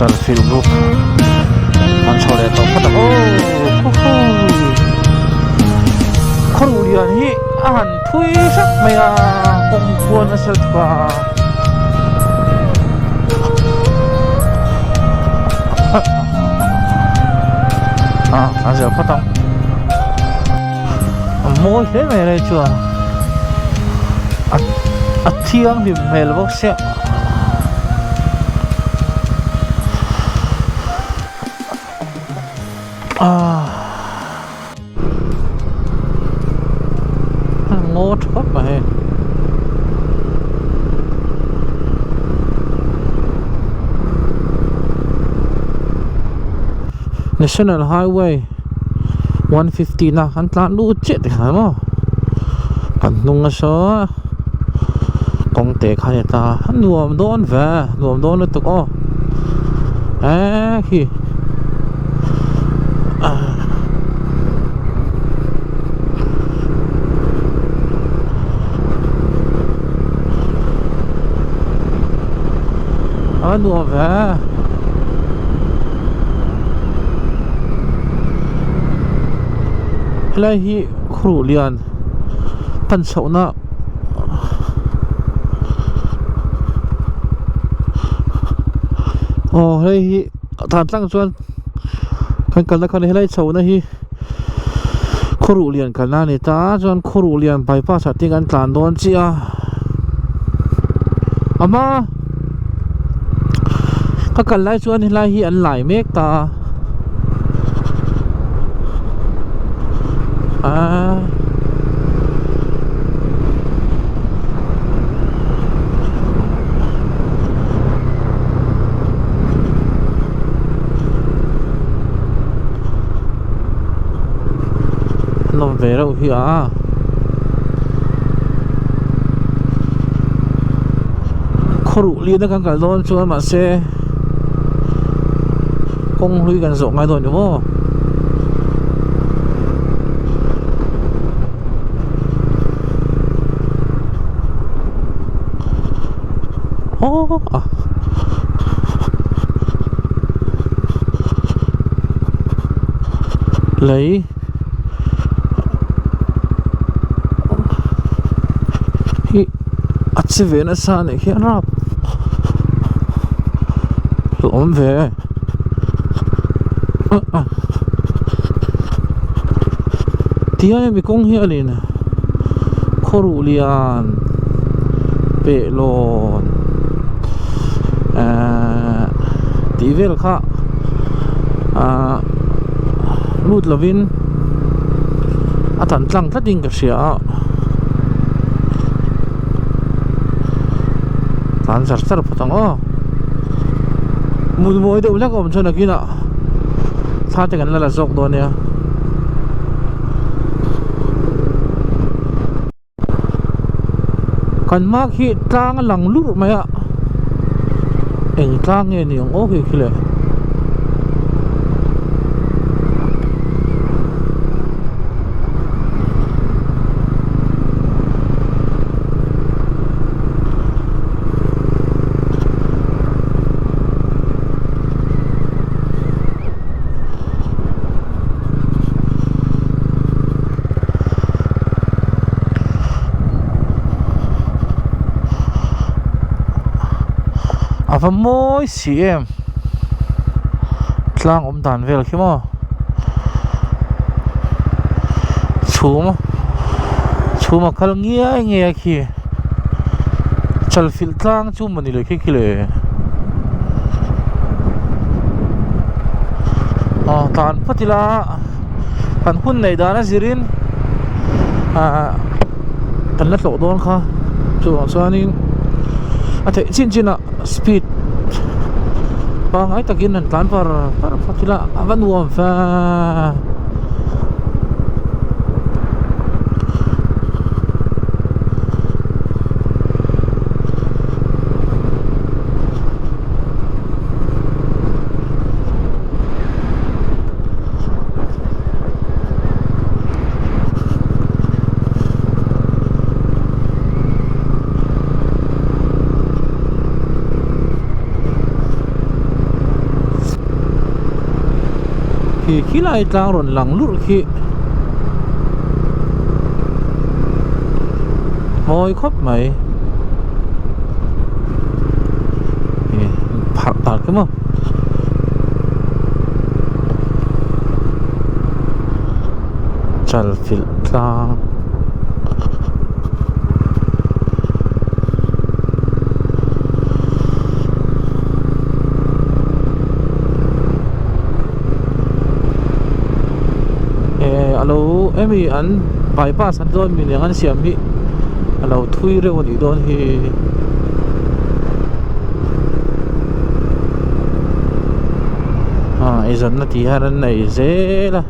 Chalfilh group an chho leh tawh phawt ang aw Khawruh lian hi a han thui hrep mai a kawng khuan a sel thuk a. A zel phawt ang a mawi hle mai lai chuan a thianghlim hmel bawk sia ah ngaw tha khawp mai hei. National Highway 115 a kan tlan lut chiah tikhan maw kan hnung a saw kawng te kha a ni ta a nuam dawn ve nuam dawn lutuk aw eee khi a nuam ve helai hi khuruh lian pan chhohna aw hei hi tan tlang chuan kan kalna khan helai chhohna hi khuruh lian kalna a ni ta chuan khuruh lian bypass ah te kan tlan dawn chiah a a hma ka kal lai chuan helai hi an lai mek ta a aaa. Nawm ve reuh hi a khawruh lian a kan kal dawn chuan mahse kawng hlui kan zawh ngai dawn ni maw aw a lei hi a che ve nasa a nih khian rap a awm ve tihian hemi kawng hi a lin khawruh lian pehlawn ehh tih vel kha ahh lut lovin a tan tlang tlatin ka hria a tlan char char phawt ang aw hmun mawi deuh hlek a awm chuan nakinah thla te kan la la zawk dawn nia. Kan hma khi tlang a lang lurh mai a eng tlang nge ni ang aw khi khi le. A va mawi si em tlang awm dan vel khi maw chhum chhum a kal ngiai ngiai khi chalfilh tlang chu mawni le khi khi le aw tlan phawt ila. Kan hun neih dan a zirin ah kan la tlawh dawn kha chuvang chuanin a theih chin chin ah speed pangngai takin han tlan par par phawt ila a va nuam fe. Khi khilai tlang rawn lang lurh khi mawi khawp mai ih pharh tak emaw. Chalfilh tlang. Eh alo hemi an bypass an dawn mi niang an siam hi alo thui reuh anih dawn hi. Ah eizawnna tih hian an nei zel a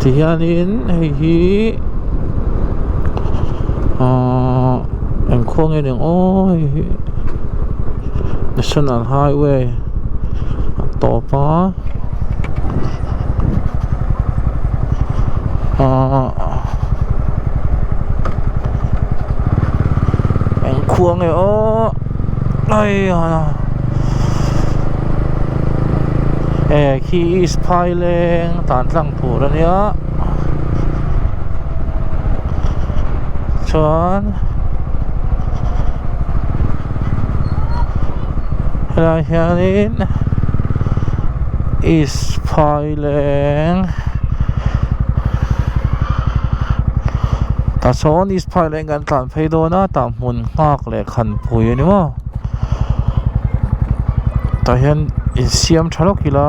tihianin hei hi ahh eng khua nge niang aw hei hi national highway a tawp a ahh eng khua nge aw ai. Eh khi east phaileng tan tlang tur a nia chuan helai hianin east phaileng tah sawn east phaileng kan tlan phei dawn a tah hmun nghak leh khanpui a ni maw. Tah hian insiam tha lawk ila.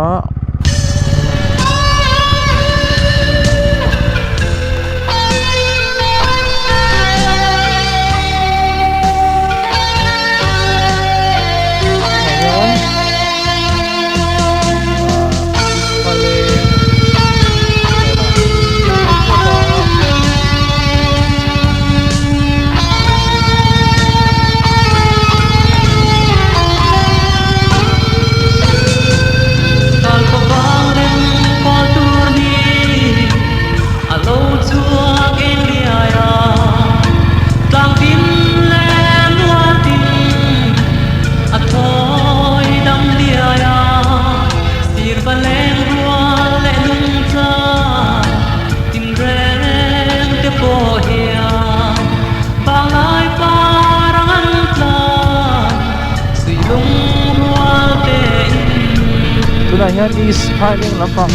Tunah hian East Phaileng lampang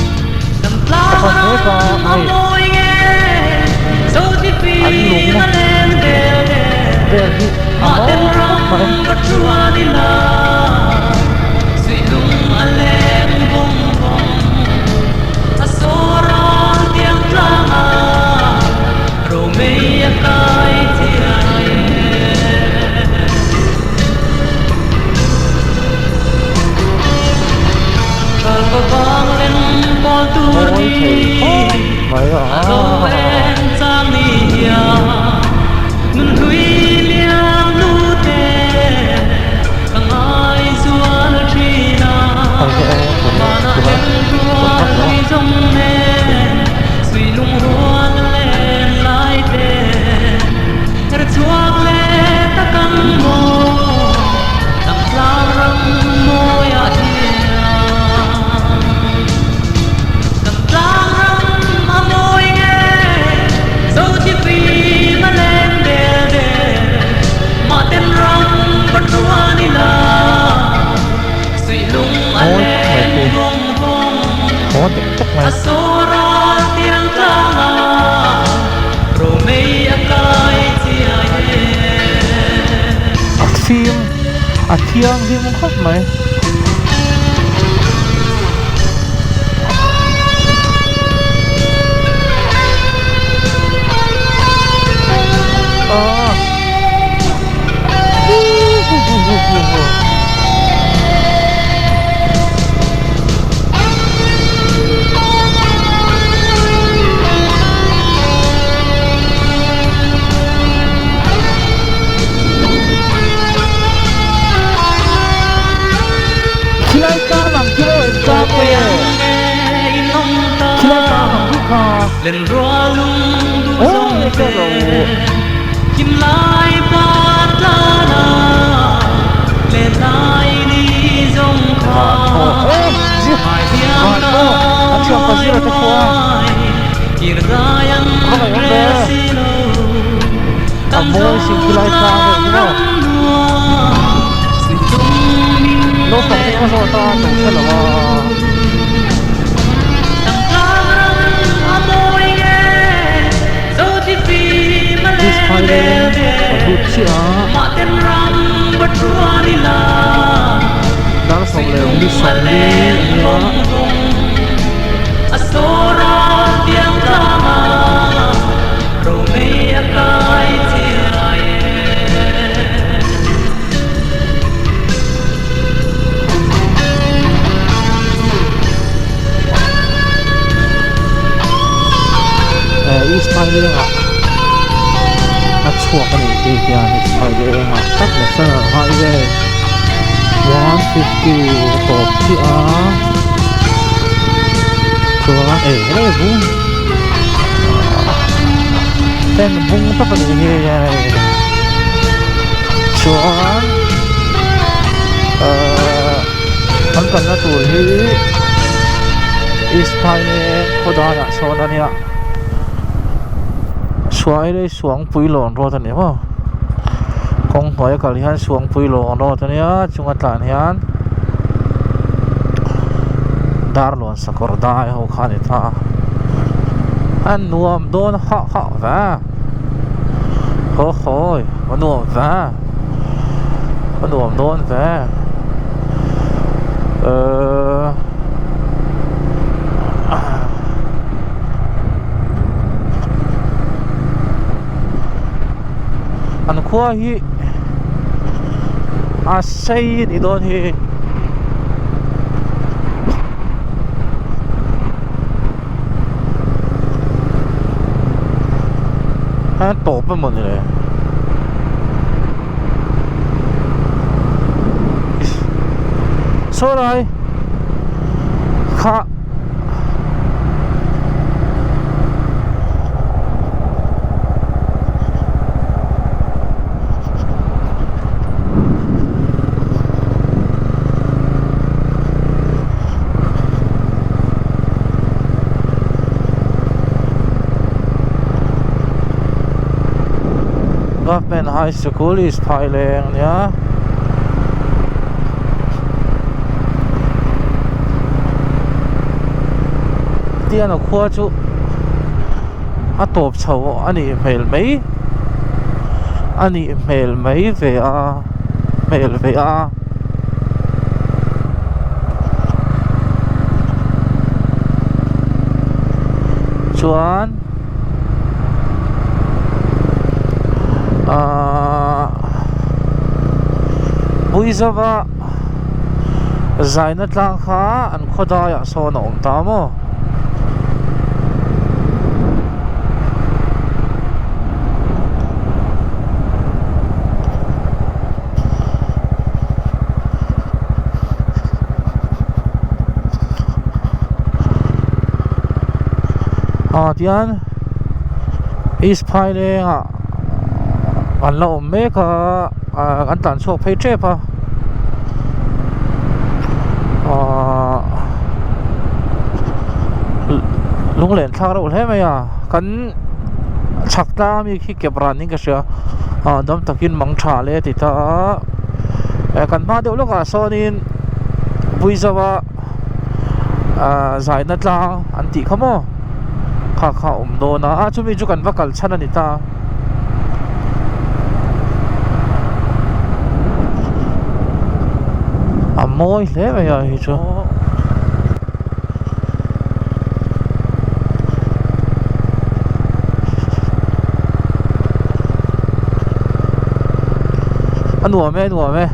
ka pan mek a hei an lung vel hi a mawi khawp mai. Mawi thei khawp mai a. Mawi khawp mai khi haw tek tek mai. A fim a thianghlim khawp mai. Khilai tlang ang khi aw tlang e khilai tlang ang khi kha oi ka lo Van pawh e van pawh. thianpa zira te khua a va ngaihawm ve a mawi sin khilai tlang deuh hi maw naupang te kha zawt a lo hre lo a. Display kan lut chiah a dar 10:40 a nia. East Thailand ah a chhuak a nih tih hian East Thailand ah tak National Highway 150 a tawp chiah a chuan eh helai bung tent bung tak a nih hi hei chuan ahh an kalna tur hi East Thailand khaw danah sawn a nia Suailei Suangpui lawn road a ni maw kawng hnuai a kal hian Suangpui lawn road a nia chunga tlan hian Darlawn sakawr dai ho kha a ni ta a a nuam dawn hah hah ve haw hawi a nuam ve a nuam dawn ve ehh. An khua hi a sei a nih dawn hi. A tawp emaw ni le saw lai kha. Government High School East Phaileng a nia. Tian a khua chu a tawp chho a nih hmel mai a nih hmel mai ve a hmel ve a. Chuan ahh Buizova Zaina tlang kha an khaw daiah sawn a awm ta maw? Ah tian East Phaileng ah an la awm mek a ah an tlan chhuak phei tep a ahh lunglen thlak reuh hle mai a kan chhak tlang ami khi kep ran in ka hria ah dam takin mang tha le a ti ta a eh kan hma deuh lawkah sawnin Buizova ah zaina tlang an tih kha maw kha kha a awm dawn a chumi chu kan va kal chhan a ni ta. A mawi hle mai a hei chu. A nuam e a nuam e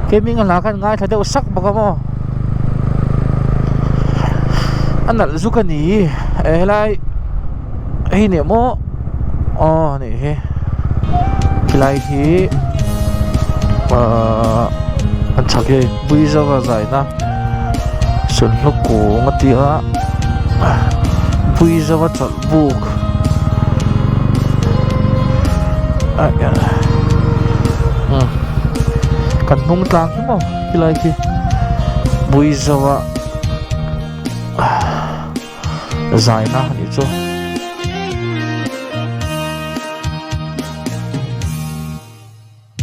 keiming a hla khan ngaithla deuh sak bawk a maw a nalh zuk a ni eh helai hei nih maw aw nih hi helai hi ahh an chhak hi Buizova zaina sulhnu kung a tia Buizova chawlh buk kan hnung tlang hi maw helai khi. Buizoa zaina a nih chu.